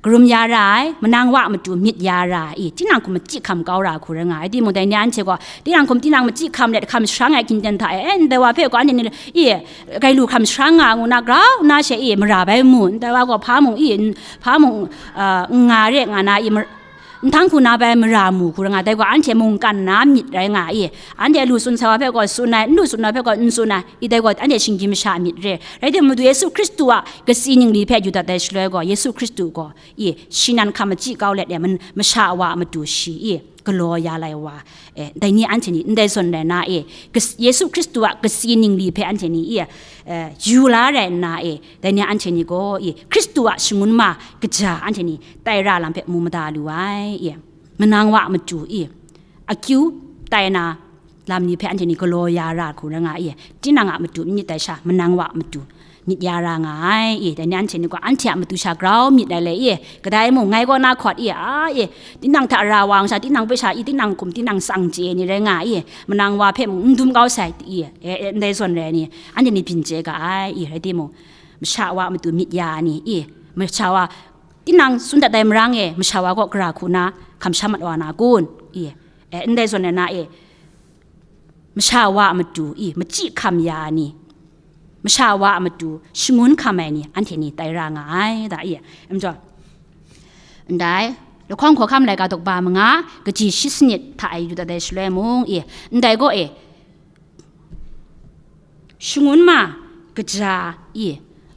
karum ya ra ai, manang wa a matu myit ya ra ai, i. Tinang hkum machyi hkam kau ra hku rai nga ai, timung dai ni anhte gaw, tinang hkum tinang machyi hkam let hkam sharang ai ahkying ten hta e, eh, ndai wa hpe gaw anhte ni, i, grai lu hkam sharang nga ngu na grau nna she, i, mara bai mu, ndai wa gaw hpa mung, i, n-, hpa mung, ah, n nga re nga na, i, mar-, nhtang hku na bai mara mu hku rai nga, dai gaw anhte mungkan na myit rai nga, i, anhte lu tsun sai wa hpe gaw tsun ai, n lu tsun ai hpe gaw n tsun ai, i, dai gaw anhte shinggyim masha myit re. Rai timung, Madu Yesu Hkristu a kasi ningli hpe yu dat ai shaloi gaw, Yesu Hkristu gaw, i, shi nan hkam machyi kau let e, man-, masha wa a matu shi, i, galaw ya lai wa, eh, dai ni anhte ni ndai zawn rai na, i, kas-, Yesu Hkristu a kasi ningli hpe anhte ni, i, eh, yu la rai nna, i, dai ni anhte ni gaw, i, Hkristu a shangun ma kaja anhte ni tai ra lam hpe mu mada lu ai, i, manang wa a matu, i, akyu tai na, lam ni hpe anhte ni galaw ya ra hku rai nga i, tinang a matu n myit ai sha, manang wa a matu myit ya ra nga ai i, dai ni anhte ni gaw anhte a matu sha grau myit ai le i, kadai mung ngai kaw na hkawt i, a i, tinang hta ra wa nga sha, tinang hpe sha i, tinang hkum, tinang tsang chye ni rai nga i, manang wa hpe mung n dum kau sai i, e, e, ndai zawn rai ni, anhte ni byin chye ga ai i, rai timung, masha wa a matu myit ya ni i, masha wa, tinang tsun dat ai marang e, masha wa gaw gara hku na, hkamsham mat wa na kun i, e, ndai zawn rai na e, masha wa a matu i, machyi hkam ya ni, masha wa a matu shangun hkam ai ni, anhte ni tai ra nga ai, da i, majaw, ndai, lahkawng hkawhkam laika daw ba manga, kaji shi sanit hta e yu dat ai shaloi mung i, ndai gaw e, shangun ma kaja i,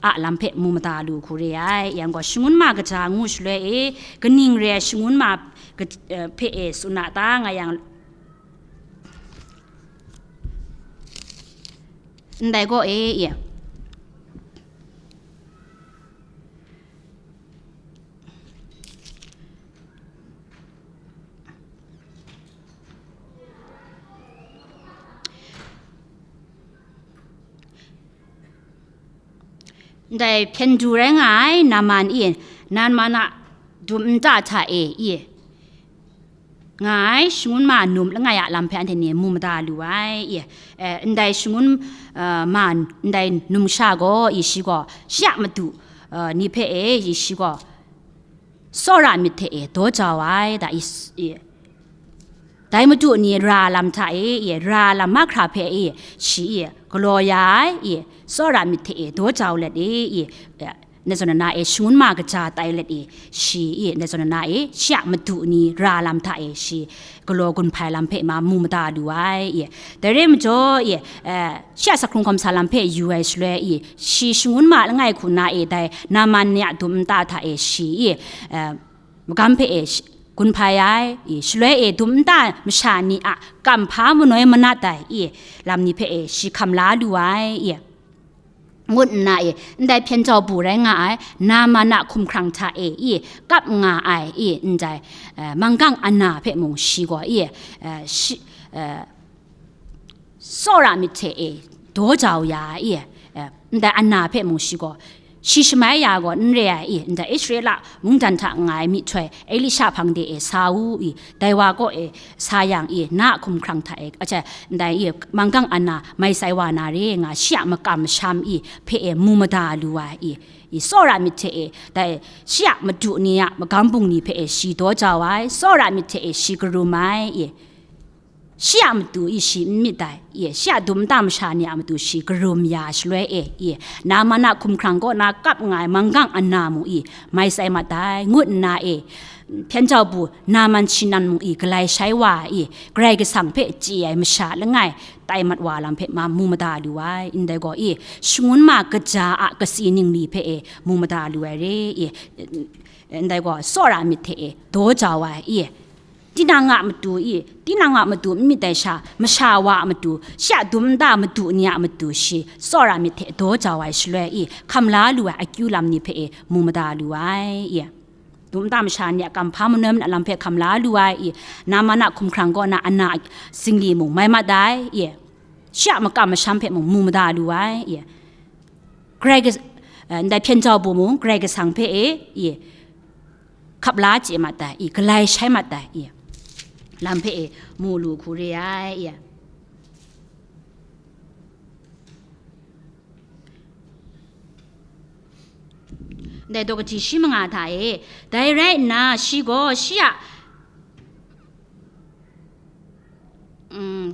a lam hpe mu mada lu hku re ai, yang gaw, shangun ma kaja ngu shaloi e, kaning re ai shangun ma ka-, eh, hpe e tsun a ta nga yang, ndai gaw e, i, ndai hpyen du rai nga ai Naman i, Naman a dum nta hta e i, nga ai shangun ma num langai a lam hpe anhte ni mu mada lu ai i, eh, ndai shangun, eh, ma, ndai numsha gaw i, shi gaw, shi a matu, eh, ni hpe e i, shi gaw, tsawra myit hte e daw jau ai, da i, i, dai matu ni ra lam hta e, i, ra lam mahkra hpe e, shi i, galaw ya ai i, tsawra myit hte e daw jau let e, i, eh, ndai zawn na e shangun ma kaja tai let e, shi i, ndai zawn na e shi a matu ni ra lam hta e, shi galaw gun hpai lam hpe ma mu mada lu ai i. Dai re majaw i, eh, shi a sak hkrung hkawm sa lam hpe yu ai shaloi i, shi shangun ma langai hku na e, dai Naman ni a dum nta hta e shi i, eh, magam hpe e shi-, gun hpai ai i, shaloi e dum nta masha ni a kamhpa manoi manat ai i, lam ni hpe e shi hkam la lu ai i, ngut nna e, ndai hpyen jau bu rai nga ai Naman a hkumhkrang hta e i, kap nga ai i, ndai, eh, manggang ana hpe mung shi gaw i, eh, shi, eh, tsawra myit hte e daw jau ya ai i, eh, ndai ana hpe mung shi gaw, shi shamai ya gaw n re ai i, ndai Israela mungdan hta nga ai myihtoi Elisha hpang de e sa u i, dai wa kaw e sa yang i, na a hkumhkrang hta e, a, ndai i, manggang ana mai sai wa na re nga, shi a makam masham i hpe e mu mada lu ai i, i tsawra myit hte e, dai shi a matu ni a magam bung ni hpe e shi daw jau ai, tsawra myit hte e shi karum ai i, shi a matu i shi n myit ai, i, shi a dum nta masha ni a matu shi karum ya shaloi e, i, Naman a hkumhkrang kaw na kap nga ai manggang ana mung i, mai sai mat ai, ngut nna e, hpyen jau bu Naman shi nan mung i, galai shai wa ai i, Karai Kasang hpe chye ai masha langai tai mat wa lam hpe ma mu mada lu ai, ndai gaw i, shangun ma kaja a kasi ningli hpe e mu mada lu ai re, i, ndai gaw tsawra myit hte e daw jau ai i, tinang a matu i, tinang a matu n myit ai sha, masha wa a matu, shi a dum nta matu ni a matu shi tsawra myit hte daw jau ai shaloi i, hkam la lu ai akyu lam ni hpe e mu mada lu ai i, dum nta masha ni a kamhpa manoi manat lam hpe hkam la lu ai i, Naman a hkumhkrang kaw na ana zingli mung mai mat ai i, shi a makam masham hpe mung mu mada lu ai i, Karai Kas-, eh, ndai hpyen jau bu mung Karai Kasang hpe e i, hkap la chye mat ai i, galai shai mat ai i, lam hpe e mu lu hku re ai i. Ndai daw kaji shi manga hta e, dai rai nna shi gaw shi a, mm,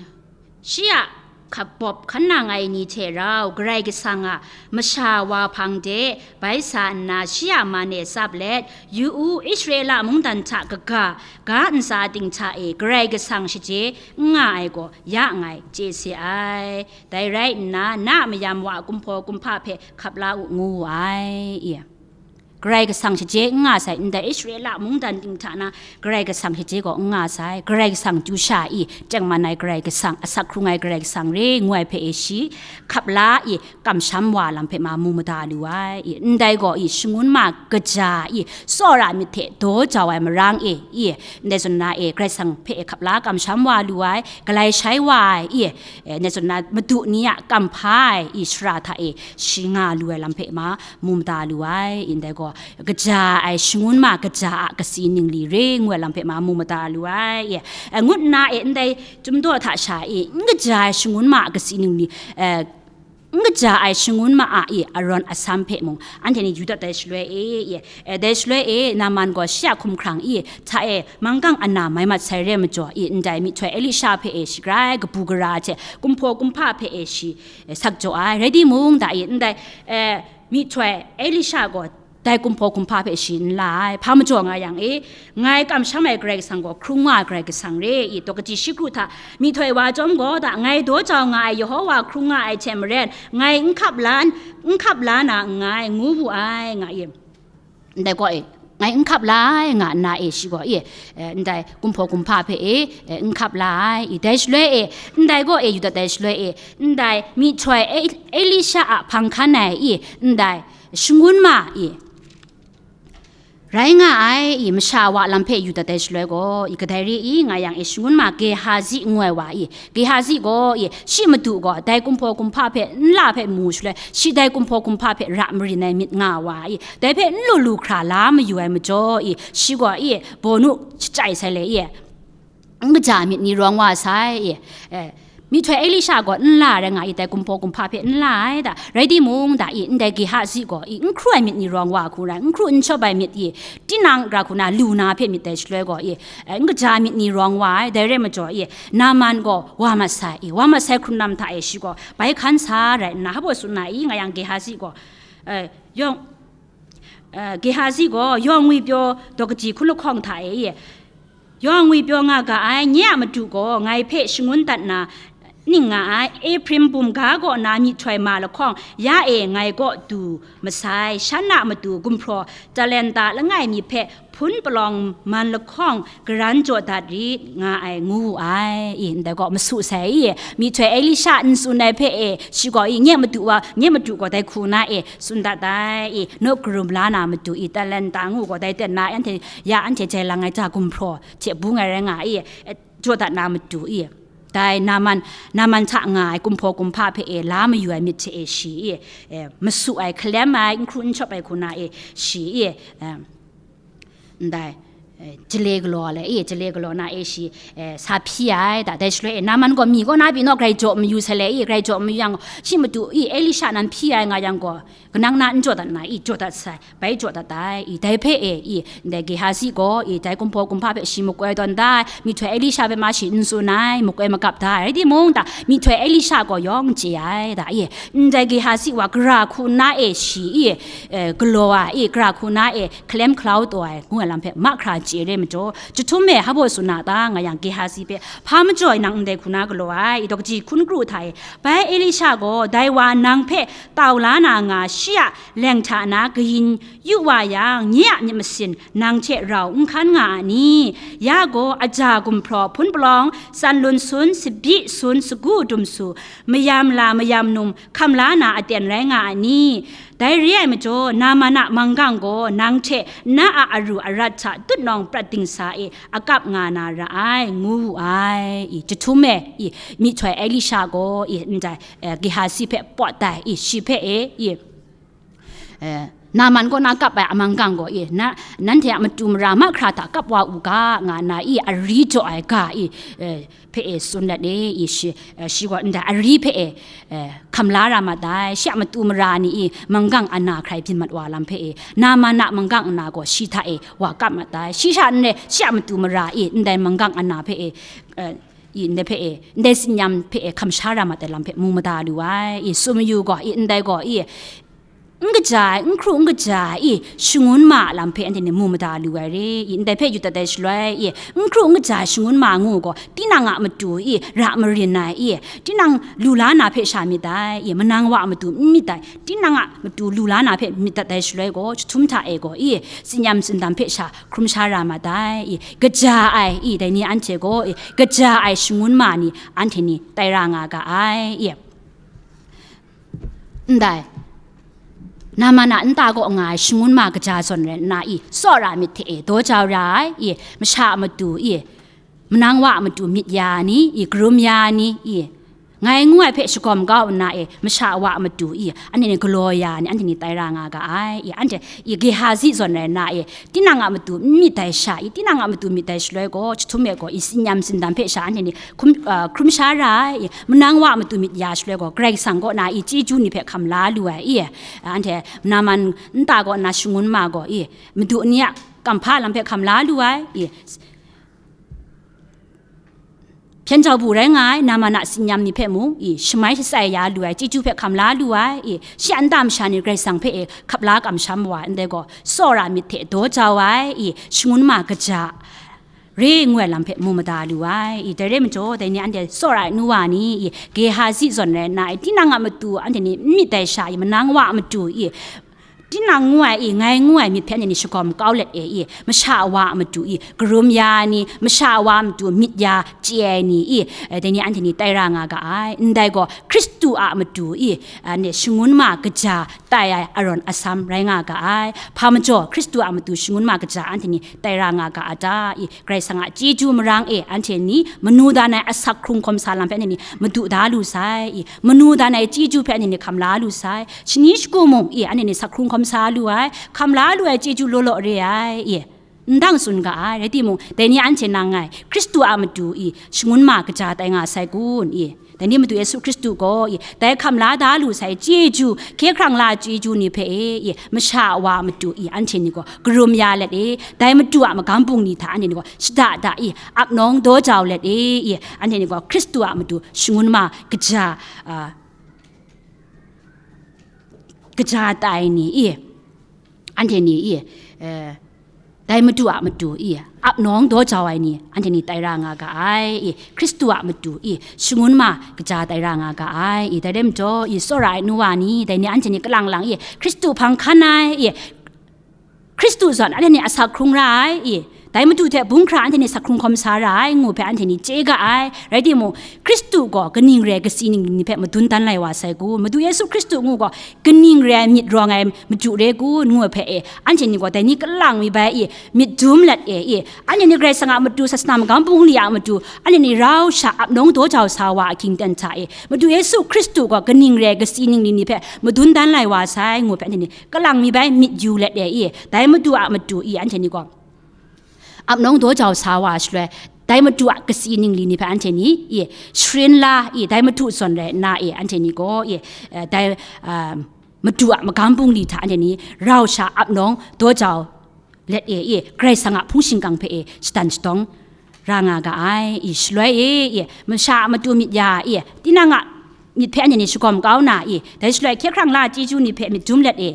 shi a hkap bawp hkan nang ai ni hte rau Karai Kasang a masha wa hpang de bai sa nna, shi a man e tsap let, yu u, Israela mungdan hta kaga, ga ntsa ting hta e Karai Kasang shaje n nga ai gaw ya nngai, chye se ai. Dai rai nna, na a mayam wa a kumhpaw kumhpa hpe hkap la u, ngu wu ai i. Karai Kasang shaje n nga sai, ndai Israela mungdan ting hta na Karai Kasang shaje gaw n nga sai, Karai Kasang chyu sha i, tengman ai Karai Kasang, asak hkrung ai Karai Kasang re ngu ai hpe e shi, hkap la i, kamsham wa lam hpe ma mu mada lu ai, i, ndai gaw i, shangun ma kaja i, tsawra myit hte daw jau ai marang e, i, ndai zawn na e, Karai Kasang hpe e hkap la kamsham wa lu ai, galai shai wa ai, i, e, ndai zawn na madu ni a kamhpa ai, i, shara hta e, shi nga lu ai lam hpe ma, mu mada lu ai, i, ndai gaw, kaja ai shangun ma kaja a kasi ningli re ngu ai lam hpe ma mu mada lu ai, i, e, ngut nna e, ndai Chyum daw hta sha e, n kaja ai shangun ma a kasi ningli, e, n kaja ai shangun ma a e, Aron asan hpe mung, anhte ni yu dat ai shaloi e, i, e, dai shaloi e, Naman gaw shi a hkumhkrang i, hta e, manggang ana mai mat sai re majaw i, ndai myihtoi Elisha hpe e shi grai kabu gara hte, kumhpaw kumhpa hpe e shi, e, sak jaw ai, rai timung, da i, ndai, e, myihtoi Elisha gaw dai kumhpaw kumhpa hpe shi n la ai, hpa majaw nga yang e, ngai kamsham ai Karai Kasang gaw hkrung nga ai Karai Kasang re i, daw kaji shi kru hta myihtoi wa chyawm gaw, da ngai daw jau nga ai Yehova hkrung nga ai hte maren, ngai n hkap la, n hkap la na nngai, ngu wu ai, nga i. Ndai gaw e, ngai n hkap la ai, nga nna e shi gaw e, e, ndai kumhpaw kumhpa hpe e, e, n hkap la ai, i, dai shaloi e, ndai gaw e, yu dat ai shaloi e, ndai myihtoi E-, Elisha a hpang hkan ai i, ndai shangun ma i, rai nga ai i, masha wa lam hpe yu dat ai shaloi gaw i, kadai re i, nga yang e, shangun ma Gehazi ngu ai wa i, Gehazi gaw i, shi madu gaw dai kumhpaw kumhpa hpe nla hpe mu shaloi, shi dai kumhpaw kumhpa hpe ra marin ai myit nga wa i, dai hpe n lu lu hkra la mayu ai majaw i, shi gaw i, bawnu shachyai sai le i, n kaja myit ni rawng wa sai, e, e, myihtoi Elisha gaw n la rai nga i, dai kumhpaw kumhpa hpe n la ai, da, rai timung, da i, ndai Gehazi gaw i, n hkru ai myit ni rawng wa hku rai, n hkru n shawp ai myit i, tinang ra hku na lu na hpe myit dai shaloi gaw i, e, n kaja myit ni rawng wa ai, dai rai majaw i, Naman gaw wa mat sai i, wa mat sai hkrun lam hta e shi gaw bai hkan sa rai nna, hpa baw tsun na i, nga yang Gehazi gaw, e, yawng, e, Gehazi gaw yawng ngwipyaw daw kaji hkun lahkawng hta e i, yawng ngwipyaw nga ga ai nye a madu gaw ngai hpe shangun dat na ning nga ai, Ehpraim bum ga kaw na myihtoi ma lahkawng, ya e ngai kaw du masai, shan a matu gumhpraw talenta langai mi hpe hpun palawng man lahkawng garan jaw dat rit nga ai, ngu wu ai. I, ndai gaw masu sai i, myihtoi Elisha n tsun ai hpe e, shi gaw i, nye madu wa, nye madu gaw dai hku na e tsun dat ai, i, nawk karum la na matu i, talenta ngu gaw dai ten na, anhte, ya anhte jai lang ai ja gumhpraw hte bung ai rai nga i, e, jaw dat na matu i, dai Naman, Naman hta nga ai kumhpaw kumhpa hpe e la mayu ai myit hte e shi i, e, masu ai, hkalem ai, n hkru n shawp ai hku na e shi i, e, ndai, e, jale galaw le i, jale galaw na e shi, e, sa hpyi ai, da, dai shaloi e, Naman gaw mi kaw na pyi naw, grai jaw mayu sai le i, grai jaw mayu yang, shi matu i, Elisha nan hpyi ai nga yang gaw, kanang na n jaw dat na i, jaw dat sai, bai jaw dat ai i, dai hpe e i, ndai Gehazi gaw i, dai kumhpaw kumhpa hpe shi makoi tawn da ai, myihtoi Elisha hpe ma shi n tsun ai, makoi magap da ai, rai timung, da, myihtoi Elisha gaw yawng chye ai, da i, ndai Gehazi wa gara hku na e shi i, e, galaw ai i, gara hku na e hkalem hkalau taw ai, ngu ai lam hpe mahkra chye re majaw, jahtum e hpa baw tsun na ta, nga yang Gehazi hpe hpa majaw nang ndai hku na galaw ai, i, daw kaji hkun kru hta e, bai Elisha gaw, dai wa nang hpe tau la na nga shi a leng hta na kayin yu wa yang, nye a myit masin nang hte rau n hkan nga a ni? Ya gaw, aja gumhpraw, hpun palawng, tsan lun sun, sabyi sun, sagu dum su, mayam la, mayam num, hkam la na aten rai nga a ni? Dai re ai majaw, Naman a manggang gaw nang hte na a aru arat hta tutnawng prat dingsa e akap nga na ra ai, ngu wu ai. I, jahtum e, i, myihtoi Elisha gaw, i, ndai, eh, Gehazi hpe pawt ai, i, shi hpe e, i, eh, Naman kaw na kap ai a manggang gaw, i, na, nanhte a matu mara mahkra hta kap wa u ga, nga nna, i, ari jaw ai ga, i, eh, hpe e tsun let e, i, shi, eh, shi gaw ndai ari hpe e, eh, hkam la ra mat ai, shi a matu mara ni i manggang ana hkrai byin mat wa lam hpe e, Naman a manggang ana gaw shi hta e wa kap mat ai, shi sha n re, shi a matu mara i ndai manggang ana hpe e, eh, i ndai hpe e, ndai tsin-yam hpe e hkam sha ra mat ai lam hpe mu mada lu ai, i tsun mayu gaw, i ndai gaw, i n kaja ai, n hkru n kaja ai, i, shangun ma a lam hpe anhte ni mu mada lu ai re, i, ndai hpe yu dat ai shaloi, i, n hkru n kaja ai shangun ma ngu gaw, tinang a matu, i, ra marin ai, i, tinang lu la na hpe sha myit dai, i, manang wa a matu n myit dai, tinang a matu lu la na hpe myit dat ai shaloi gaw, jahtum hta e gaw, i, tsinyam tsindam hpe sha hkrum sha ra ma dai, i, kaja ai, i, dai ni anhte gaw, i, kaja ai shangun ma ni anhte ni tai ra nga ga ai, i. Ndai, Naman a nta kaw nga ai shangun ma kaja zawn rai nna, i, tsawra myit hte e daw jau ra ai, i, masha a matu, i, manang wa a matu myit ya ai ni, i, karum ya ai ni, i, ngai ngu ai hpe shagawm kau nna, e, masha wa a matu, i, anhte ni galaw ya ai ni, anhte ni tai ra nga ga ai, i, anhte, i, Gehazi zawn rai nna, e, tinang a matu n myit dai sha, i, tinang a matu myit dai shaloi gaw, jahtum e gaw, i, tsinyam tsindam hpe sha anhte ni hkum, a, hkrum sha ra ai, i, manang wa a matu myit ya shaloi gaw, Karai Kasang kaw na, i, chyeju ni hpe hkam la lu ai, i, anhte Naman nta kaw na shangun ma gaw, i, madu ni a kamhpa lam hpe hkam la lu ai, i, hpyen jau bu rai nga ai, Naman a tsinyam ni hpe mung, i, shamai shatsai ya lu ai, chyeju hpe hkam la lu ai, i, shi a nta masha ni Karai Kasang hpe, e, hkap la kamsham wa ai, ndai gaw, tsawra myit hte daw jau ai, i, shangun ma kaja re ngu ai lam hpe mu mada lu ai, i, dai re majaw, dai ni anhte tsawra ai nu wa ni, i, Gehazi zawn rai nna, i, tinang a matu anhte ni n myit dai sha, i, manang wa a matu, i, tinang ngu ai, i, ngai ngu ai myit hpe anhte ni shagawm kau let e, i, masha wa a matu, i, karum ya ai ni, masha wa a matu myit ya chye ai ni, i, e, dai ni anhte ni tai ra nga ga ai. Ndai gaw, Hkristu a matu, i, anhte shangun ma kaja tai ai arawn asam rai nga ga ai. Hpa majaw, Hkristu a matu shangun ma kaja anhte ni tai ra nga ga a ta? I, Karai Kasang a chyeju marang e anhte ni manu dan ai asak hkrung hkawm sa lam hpe anhte ni madu da lu sai, i, manu dan ai chyeju hpe anhte ni hkam la lu sai, shani shagu mung, i, anhte ni sak hkrung hkawm sa lu ai, hkam la lu ai chyeju law law re ai, i, ndang tsun ga ai, rai timung, dai ni anhte nang ngai, Hkristu a matu, i, shangun ma kaja tai nga sai kun, i, dai ni Madu Yesu Hkristu gaw, i, dai hkam la da lu sai chyeju, hkye hkrang la chyeju ni hpe e, i, masha wa a matu, i, anhte ni gaw karum ya let e, dai matu a magam bungli hta anhte ni gaw shada da, i, ap nawng daw jau let e, i, anhte ni gaw Hkristu a matu shangun ma kaja, a, kaja tai ni, i, anhte ni, i, e, dai matu a matu, i, ap nawng daw jau ai ni, anhte ni tai ra nga ga ai, i, Hkristu a matu, i, shangun ma kaja tai ra nga ga ai, i, dai rai majaw, i, tsawra ai nu wa ni, dai ni anhte ni kalang lang, i, Hkristu hpang hkan ai, i, Hkristu zawn anhte ni asak hkrung ra ai, i, dai matu hte bung hkra anhte ni sak hkrung hkawm sa ra ai, ngu hpe anhte ni chye ga ai, rai timung, Hkristu gaw kaning re ai kasi ningli ni hpe madun dan lai wa sai kun, Madu Yesu Hkristu ngu gaw kaning re ai myit rawng ai madu re kun, ngu ai hpe e, anhte ni gaw dai ni kalang mi bai, i, myit dum let e, i, anhte ni Karai Kasang a matu, sasana magam bungli a matu, anhte ni rau sha ap nawng daw jau sa wa ahkying ten hta e, Madu Yesu Hkristu gaw kaning re ai kasi ningli ni hpe madun dan lai wa sai, ngu hpe anhte ni kalang mi bai myit yu let e, i, dai matu a matu, i, anhte ni gaw ap nawng daw jau sa wa shaloi, dai matu a kasi ningli ni hpe anhte ni, i, sharin la, i, dai matu zawn rai nna, i, anhte ni gaw, i, e, dai, a, matu a magam bungli hta anhte ni rau sha ap nawng daw jau let e, i, Karai Kasang a hpung shingkang hpe e shadan shatawng ra nga ga ai, i, shaloi e, i, masha a matu myit ya, i, tinang a myit hpe anhte ni shagawm kau na, i, dai shaloi hkye hkrang la chyeju ni hpe myit dum let e,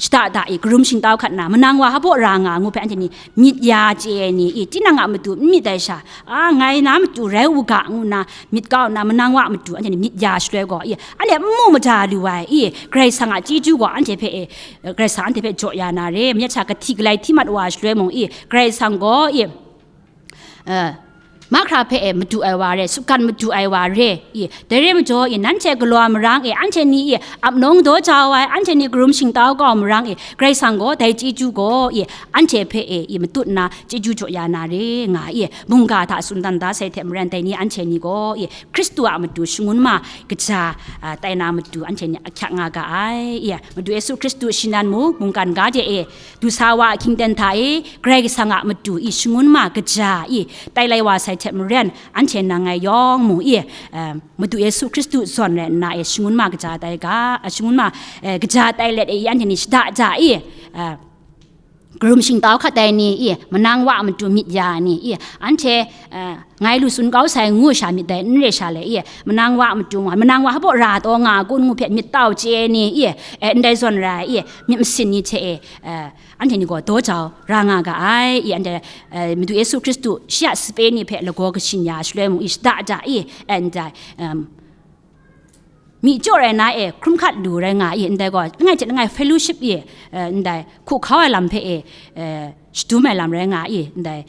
shada da, i, karum shingtau hkat nna, manang wa hpaw ra nga ngu hpe anhte ni myit ya chye ai ni, i, tinang a matu n myit ai sha, a, ngai na matu rai u ga, ngu nna myit kau nna, manang wa a matu anhte ni myit ya shaloi gaw, i, anhte n mu mada lu ai, i, Karai Kasang a chyeju gaw anhte hpe e, Karai Kasang anhte hpe jaw ya na re, mayat sha kahti galai hti mat wa shaloi mung, i, Karai Kasang gaw, i, e, mahkra hpe e madu ai wa re, sutgan madu ai wa re, i, dai re majaw, i, nanhte galaw ai marang e, anhte ni, i, ap nawng daw jau ai, anhte ni karum shingtau kau ai marang e, Karai Kasang gaw dai chyeju gaw, i, anhte hpe e, i, matut nna chyeju jaw ya na re, nga, i, mungga hta tsun dan da sai hte maren, dai ni anhte ni gaw, i, Hkristu a matu shangun ma kaja, a, tai na matu anhte ni ahkyak nga ga ai, i, Madu Yesu Hkristu shi nan mung mungkan ga de e, du sa wa ahkying ten hta e, Karai Kasang a matu, i, shangun ma kaja, i, tai lai wa sai hte maren, anhte nang ngai yawng mung, i, e, Madu Yesu Hkristu zawn rai nna, e, shangun ma kaja tai ga, a, shangun ma, e, kaja tai let e, i, anhte ni shada ja, i, e, karum shingtau hkat ai ni, i, manang wa a matu myit ya ai ni, i, anhte, eh, ngai lu tsun kau sai ngu sha myit dai, n re sha le, i, manang wa a matu, manang wa hpa ra taw nga kun ngu hpe myit tau chye ai ni, i, eh, ndai zawn rai, i, myit masin ni hte e, eh, anhte ni gaw daw jau ra nga ga ai, i, anhte, eh, Madu Yesu Hkristu shi a sape ni hpe lagaw kashin ya shaloi mung, i, shada da, i, eh, ndai, um, myi jaw rai na e hkrum hkat lu rai nga i, ndai gaw, langai hte langai fellowship i, eh, ndai hku hkau ai lam hpe e, eh, shadum ai lam rai nga i, ndai,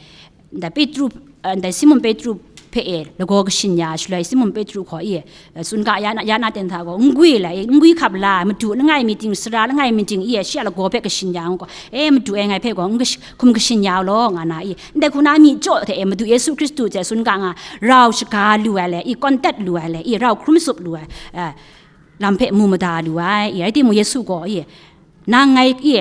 ndai Petru, eh, ndai Simon Petru hpe e lagaw kashin ya shaloi, Simon Petru gaw i, eh, tsun ga ya na, ya na ten hta gaw, n gwi la i, n gwi hkap la, madu langai myit ting, sara langai myit ting i, shi a lagaw hpe kashin ya ngu gaw, e, madu e, ngai hpe gaw n kash-, hkum kashin ya u law, nga na i, ndai hku na myi jaw hte e Madu Yesu Hkristu hte tsun ga nga, rau shaga lu ai le, i, kondat lu ai le, i, rau hkrum tsup lu ai, eh, lam hpe mu mada lu ai, i, rai timung, Yesu gaw, i, nang ngai, i,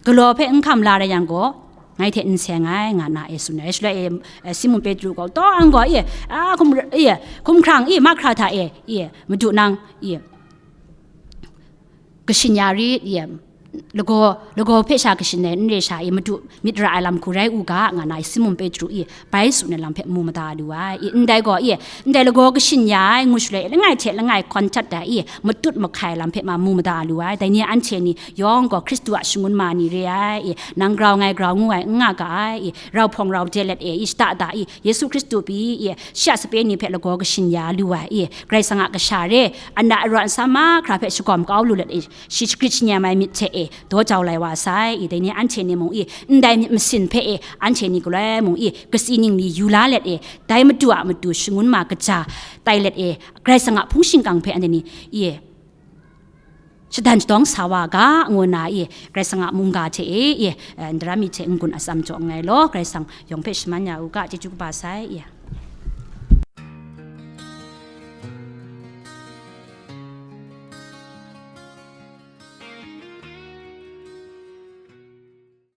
galaw hpe n hkam la rai yang gaw, ngai hte n seng ai, nga na e tsun ai. Shaloi, e, eh, Simon Petru gaw, taw ang gaw, i, a, hkum, i, hkumhkrang, i, mahkra hta e, i, Madu nang, i, kashin ya rit, i, lagaw, lagaw hpe sha kashin ai, n re sha, i, madu myit ra ai lam hku rai u ga, nga na i, Simon Petru i bai tsun ai lam hpe mu mada lu ai, i, ndai gaw, i, ndai lagaw kashin ya ai ngu shaloi, langai hte langai hkawn htat ai, i, matut mahkai lam hpe ma mu mada lu ai. Dai ni anhte ni yawng gaw Hkristu a shangun ma ni re ai, i, nang grau ngai grau ngu ai n nga ga ai, i, rau hpawng rau de let e, i, shada da, i, Yesu Hkristu pyi, i, shi a sape ni hpe lagaw kashin ya lu ai, i, Karai Kasang a kasha re, ana arawn sa mahkra hpe shagawm kau lu let, i, shi shagrit shanyam ai myit hte e, daw jau lai wa sai, i, dai ni anhte ni mung, i, ndai myit masin hpe e, anhte ni galoi mung, i, katsi ning ni yu la let e, dai Madu a matu shangun ma kaja tai let e, Karai Kasang a hpung shingkang hpe anhte ni, i, shadan shatawng sa wa ga, ngu nna, i, Karai Kasang a mungga hte e, i, eh, ndara mi hte n-gun atsam jaw nngai law, Karai Kasang yawng hpe shaman ya u ga, chyeju kaba sai, i.